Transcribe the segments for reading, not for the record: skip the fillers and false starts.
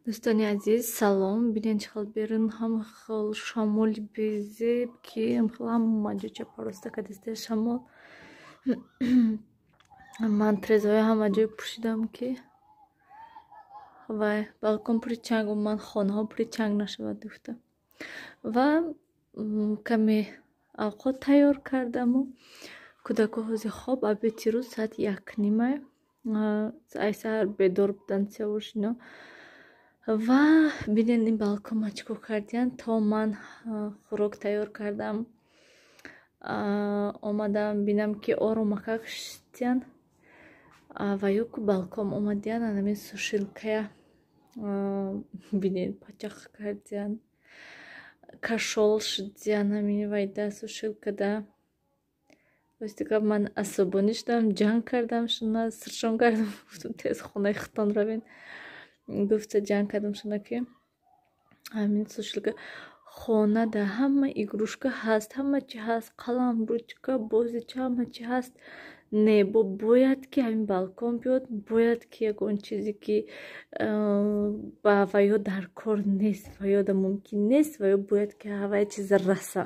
Дӯстони азиз, салом. Бинед, чӣ хел берун ҳам хел шамоли безеб, ки хел ҳама ҷо чапароста кадиста шамол. Ман трезаҳои ҳама ҷой пӯшидам, ки вай балкон пури чанг, умуман хонаҳо пури чанг нашавад гуфта. Ва каме авқот тайёр кардаму кӯдако ҳозир хоб. Обеди рӯз соати 1:30, ай саҳар бедор буданд Сиёвуш ино. Ва бинед, ин балконма чӣ кор кардиянд. То ман хӯрок тайёр кардам, омадам, бинам, ки оромакак шитиянд ва ё ку балкон омадиянд, анами сушилкая бинед, пачақ кардиянд, кашол шудиянд ҳамин вайда, сушилкада. Рости гап, ман асабонӣ шудам, ҷанг кардам шуна, сиршон кардам, гуфтам: «Тез хонаи худтон равед», гуфта ҷанг кардам шуна, ки ҳамин сушилка хонада ҳама игрушка ҳаст, ҳама чи ҳаст, қалам, ручка, бозича, ҳама чи ҳаст. Не, бо бояд ки ҳамин балкон биёд, бояд ки ягон чизе, ки ба ваё дар кор нест, ваёда мумкин нест, ваё бояд ки ҳавая чиза раса.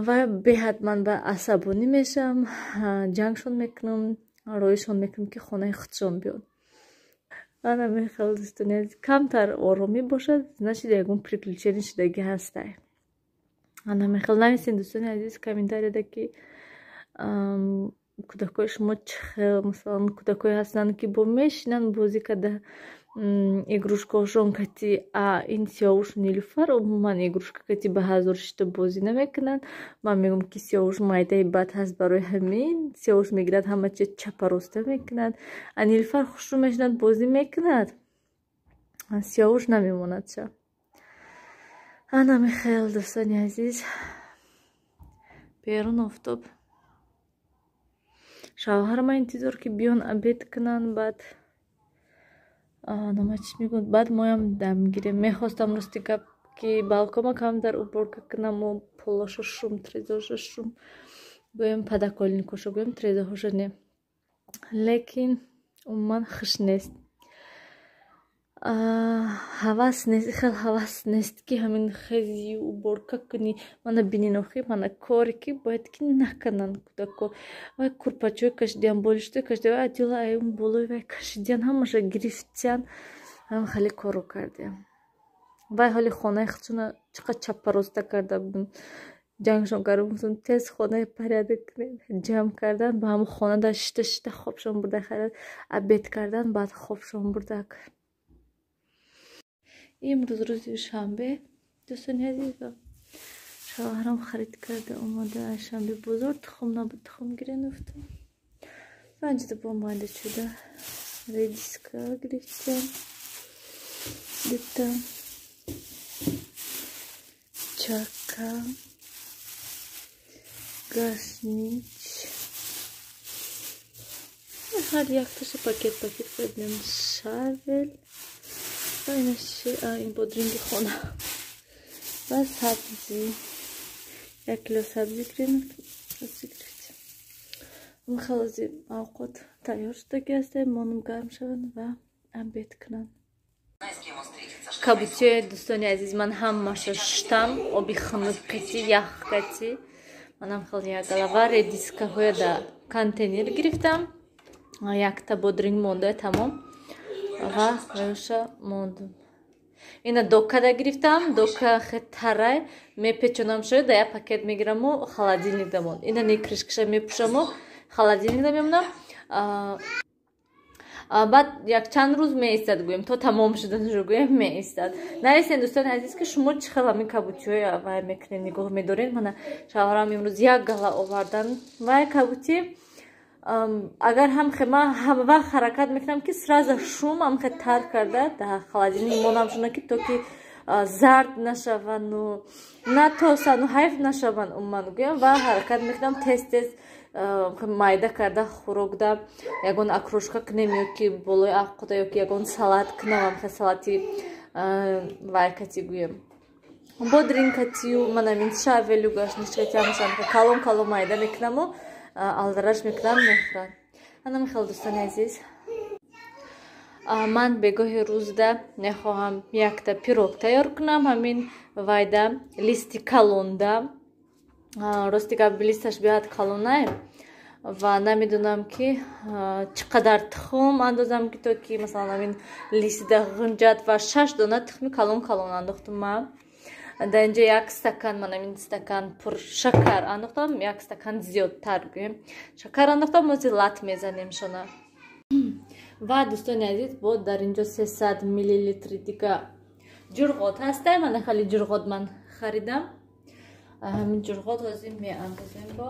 Ва беҳад ман ба асабонӣ мешавам, ҷангшон мекунам, роишон мекунам, ки хонаи худшон биёд. Ана мехел, дӯстони азиз, камтар оромӣ бошад, значит, ягон приключение шудагӣ ҳастай. Ана мехел. Нависен, дӯстони азиз, комментарияда, ки кӯдакҳои шумо чӣ хел. Масалан, кӯдакҳое ҳастанд, ки бо мешинанд бозӣ карда игрушкаҳошон кати, а ин Сиёвушу Нилуфар умуман игрушка кати ба ҳазор шита бозӣ намекунанд. Ман мегӯям, ки Сиёвуш майдаи бад ҳаст, барои ҳамин Сиёвуш мегирад, ҳама чиз чапароста мекунад, а Нилуфар хушрӯ мешинад, бозӣ мекунад, Сиёвуш намемонад ша. Ана мехел, дӯстони азиз, берун офтоб. Шавҳарама интизор, ки биён, обед кунанд, баъд нама чӣ мегӯяд, баъд моям дам гирем. Мехостам, рости гап, ки балконма камтар уборка кунаму полоша шум, трезоша шум, гӯем, подоконникоша, гӯем, трезаҳоша не, лекин умуман хуш нест, ҳавас нест, хел ҳавас нест, ки ҳамин хези уборка кунӣ. Мана бинин, охи, мана коре, ки бояд ки накунанд кӯдако. Вай курпачҳое кашидиян, болиштое кашидиян, вай одеяло ай болои вай кашидиян, ҳамаша гирифтиян, ҳам хеле корро кардиям. Вай ҳоли хонаи худшона чӣ қадр чаппароста карда будам, ҷангшон кардам, гуфтам: «Тез хонаи порядок кунед». Ҷамъ кардан, ба ҳамон хонада шита шита хобшон бурда, хайрат, обед кардан, баъд хобшон бурдак. Имрӯз рӯзи шанбе, дӯстони азиз, шавҳарам харид карда омада. Шанбе бозор тухм набуд, тухм гирен гуфтам. Панҷта бо майда шуда редиска гирифтем, дута чака, гашнич, ҳар якташа пакет пакет кардем, щавель, ин бодринги хона ва сабзӣ, 1 кило сабзӣ гирифтем. Хелози авқот тайёр шудаги ҳастем, монум гарм шаванд ва обед кунанд. Кабутиҳои, дӯстони азиз, ман ҳамаша шуштам, оби хунук кати, ях кати. Манам хеле як галава редискаҳоя да контейнер гирифтам, якта бодринг монда, тамом, ва ваёша мондум. Ина докада гирифтам, дока тарай мепечонам шоя, да як пакет мегираму холодильник да монд. Ина не крышкаша мепӯшаму холодильник да мемонам, баъд якчанд рӯз меистад, гӯем, то тамом шуданашо, гӯем, меистад. Нависен, дӯстони азиз, ки шумо чӣ хел ҳамин кабутиҳои вай мекунед, нигоҳ медоред. Мана шавҳарам имрӯз як гала овардан вай кабутӣ. Агар ҳамхе ман ҳама вақт ҳаракат мекунам, ки сразу шум ҳамхе тар карда дар холодильник монам шуна, ки то ки зард нашаванду натосану ҳайф нашаванд умуман, гӯям. Ва ҳаракат мекунам тез тез майда карда, хӯрокда ягон окрошка кунем ё ки болои аққуда, ё ки ягон салат кунам, ҳамхе салати вайкати, гӯем, бодринкатию, манамин щавелю, гашничкати, ҳамаша калон калон майда мекунаму алдараш мекунам, мехӯранд. Ана михел, дӯстони азиз. Ман бегоҳи рӯзда мехоҳам якта пирог тайёр кунам, ҳамин вайда листи калонда. Рости гап, листаш беҳад калонай ва намедонам ки чӣ қадар тухм андозам, ки то ки масалан ҳамин листида ғунҷад. Ва 6 дона тухми калон калон андохтум ман. Дар инҷа як стакан, ман ҳамин стакан пур шакар андохтам, як стакан зиёдтар гӯем шакар андохтам. Ози лат мезанем шона. Ва дӯстони азиз, бо дар инҷо 300 миллилитри дига ҷурғот ҳастай. Мана хеле ҷурғот ман харидам. Ҳамин ҷурғот ҳозир меандозем бо.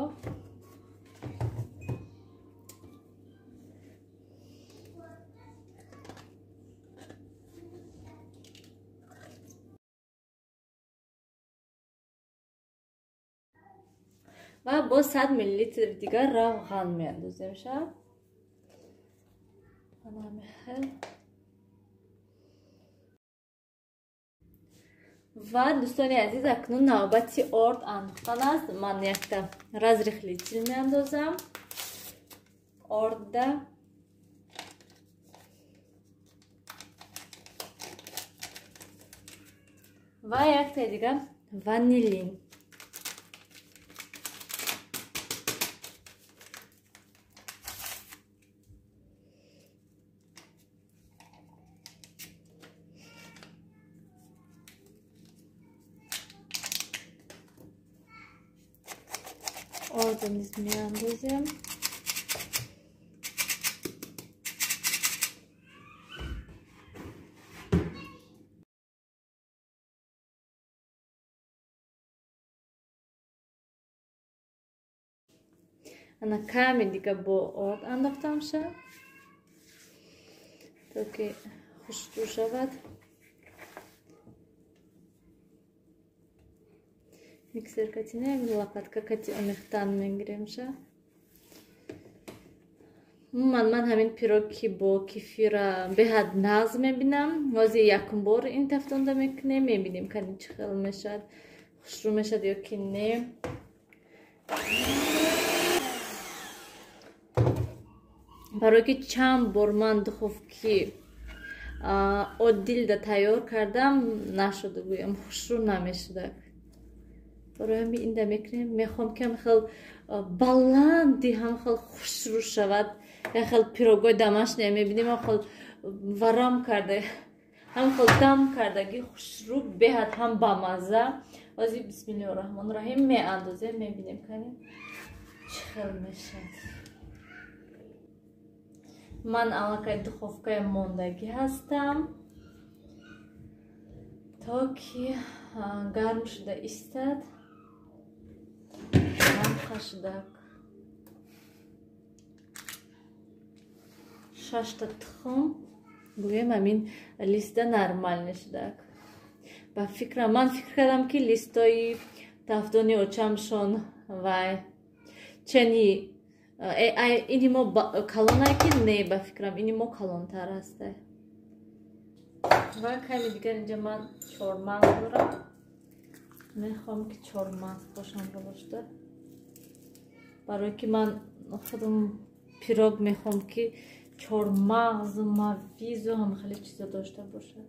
Ва бо 100 миллилитр дигар равған меандозем ша. Ва дӯстони азиз, акнун навбати орд андохтан аст. Ман якта разрыхлитель меандозам ордда. Ва якта дигар ванилин. Ордо низ меандозем. Ана каме дига бо орд андохтамша, то ки хушрӯ шавад. Миксер кати не, лопатка кати омехтан мегиремша. Ман ҳамин пирог ки бо кефира беҳад нағз мебинам. Ҳозир якум бор ин тафтонда мекунем, мебинем кани чӣ хел мешавад, хушрӯ мешавад ё ки не. Барое ки чанд бор ман духовки оддилда тайёр кардам, нашуда гӯям, хушрӯ намешуда. Барои ҳамин инда мекунем. Мехоҳам ки ҳам хел баланди, ҳам хел хушрӯ шавад. Як хел пирогои домашния мебинем, ҳам хел варам карда, ҳам хел дам кардаги хушрӯ, беҳад ҳам бамазза. Ҳозир бисмиллоҳи раҳмони раҳим меандозем, мебинем кани чӣ хел мешавад. Ман аллакай духовкаи мондагӣ ҳастам, то ки гарм шуда истад. Қашдак 6та тухм гӯем ҳамин листа нормал шудак. Ба фикрам, ман фикр кардам ки листои тафдони очамшон вай чени ини мо калонае ки не, ба фикрам ини мо калонтар ҳастай. Ва каме дигар инҷа ман чормағз дорам. Мехоҳам ки чормағз бошам болошта, барое ки ман худам пирог мехоҳам ки чормағзу мавизу ҳам хеле чизо дошта бошад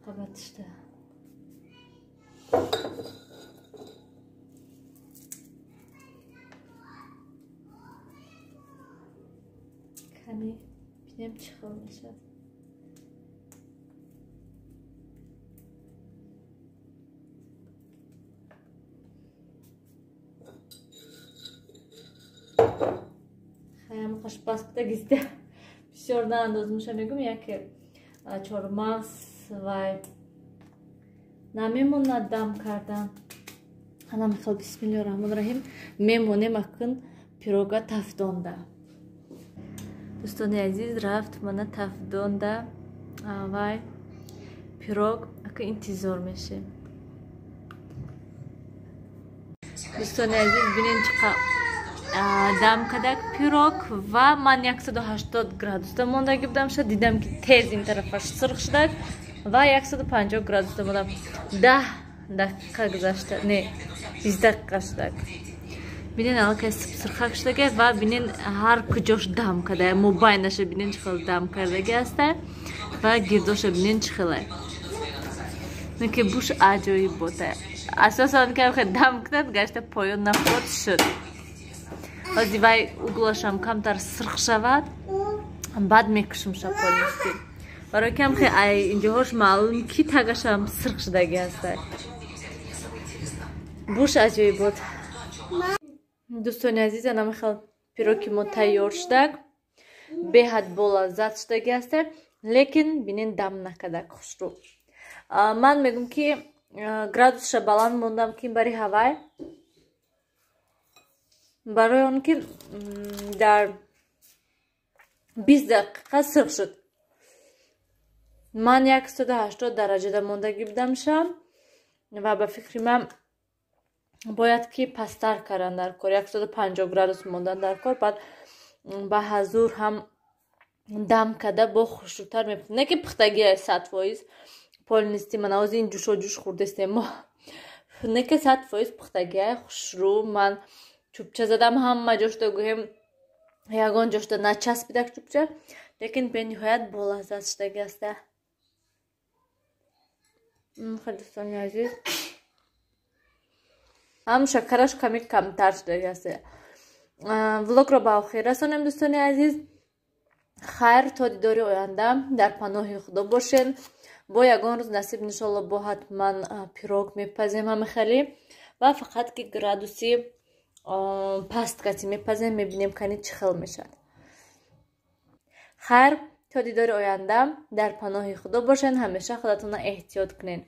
қабатишта. Каме бинем чӣ хел мешавад. Хаям қашпаскта гизда бисёр наандозмуша мегум, яке чормағз вай намемонад дам кардан. Ана михел бисмиллоҳи раҳмони раҳим мемонем акун пирога тафдонда. Дӯстони азиз, рафт мана тафдонда вай пирог, акун интизор мешем. Дӯстони азиз, бинен чӣ қа дам кадак пирог. Ва ман 180 градусда мондагӣ будам ша, дидам ки тез ин тарафаш сурх шудак ва 150 градусда мондам. 10 дақиқа гузашта, не, 20 дақиқа шудак. Бинен, аллакай сирхак шудаги ва бинен, ҳар куҷош дам кардая. Мобайнаша бинен, чӣ хел дам кардаги аста ва гирдоша бинен, чӣ хеле ки буш аҷоиб бота. Асосан ки дам кунад, гашта поён нафрот шуд. Ҳози вай углашам камтар сирх шавад, баъд мекушумша полностью, барои кам хе ай инҷоҳош маълум, ки тагашам сирх шудаги аста. Буш аҷоибот. Дӯстони азиз, ана хел пироги мо тайёр шудак, беҳад болаззат шудаги аста, лекин бинен, дам накардак хушрӯ. Ман мегӯм, ки градусша баланд мондам, ки бари ҳавай, барои он ки дар 20 дақиқа сирх шуд. Ман 180 дараҷада мондагӣ будамша ва ба фикри ман бояд ки пасттар кардан дар кор, 150 градус мондан дар кор. Баъд ба ҳазур ҳам дам карда, бо хушрӯтар мепухт. Не ки пухтагия 100% полностью, ман ози ин ҷӯшо ҷӯш хӯрдестем мо, не ки 100% пухтагия хушрӯ. Ман чӯбча задам, ҳама ҷошта, гӯем, ягон ҷошта начаспидак чӯбча, лекин бениҳоят болаззат шудаги аста. Хеле, дӯстони азиз, ҳам шакараш каме камтар шудаги аст. Влогро ба охир расонем, дӯстони азиз. Хайр, то дидори оянда дар паноҳи Худо бошед. Бо ягон рӯз насиб, иншолло, бо ҳатман пирог мепазем ҳамихелӣ ва фақат ки градуси паст каси мепазем, мебинем, кани чӣ хел мешавад. Хайр, то дидори оянда дар паноҳи Худо бошед. Ҳамеша худатонро эҳтиёт кунед.